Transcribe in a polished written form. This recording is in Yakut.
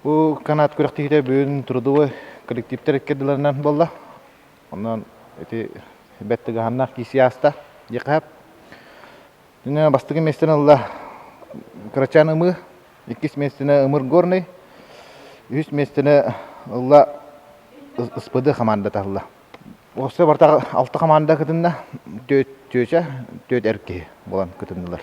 Бу канат күрэхтэһиитэ бүгүн трудовой коллективтэр иккэрдилэринэн буолла. Онон ити бэрт тыгаһаннаах киирсии ааста диэххэ сөп. Итиннэ бастакы миэстэни ылла Кырачаан Ымыы, иккис миэстэни Ымыр Горный, үһүс миэстэни ылла СПД хамаандата ылла. Уопсай барыта алта хамаанда кытынна, түөрт чүөчэ, түөрт эр киһи буолан кытыннылар.